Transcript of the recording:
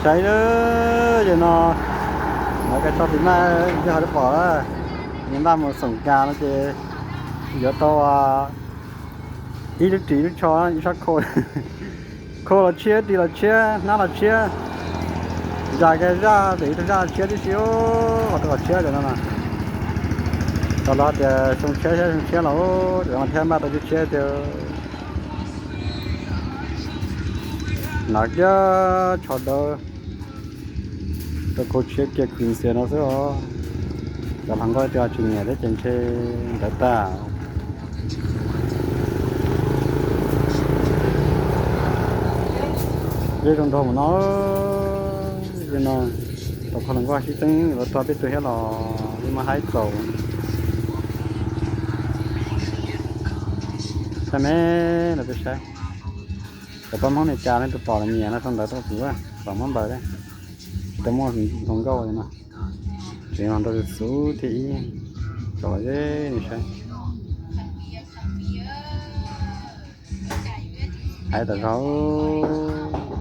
Saib lawm, ces no lawv ka tso pim maj, yog ho pom nws npaj mus xoom kas no ces yuav tau ib lub ris ib lub tsho ib sab khau, khau los tshiab, ris los tshiab, hnab los tshiab, zas ka zaj pem ib tug zaj los tshiab tib si, qhov rau los tshiab cov no. Tau los tias xyoo tshiab, xyoo tshiab los cov no thiab npaj tau tshiab tshiab tiag. Hnav kiag tsho dawb, rau khau tshiab kiag khwv ntxias no xwb os. Cov hluas nkauj tias tsis nyiam thiab ces ntshe ntawd tag. Yeej zoo nraug mus no, yeej no, tau qhov hluas nkauj sib txeeb los txog peb tug thiab los yeej muaj haib txaus. Saib me, los peb saib. Cov pab Hmoob Amelikas leej twg pom los nyiam no sau ntawv tuaj kuv, pom muab npaws, tsis tau muaj hluas nkauj li no. Tseem hluas nraug xub thiab ib, tso los ze nws saib. Haib tas zog.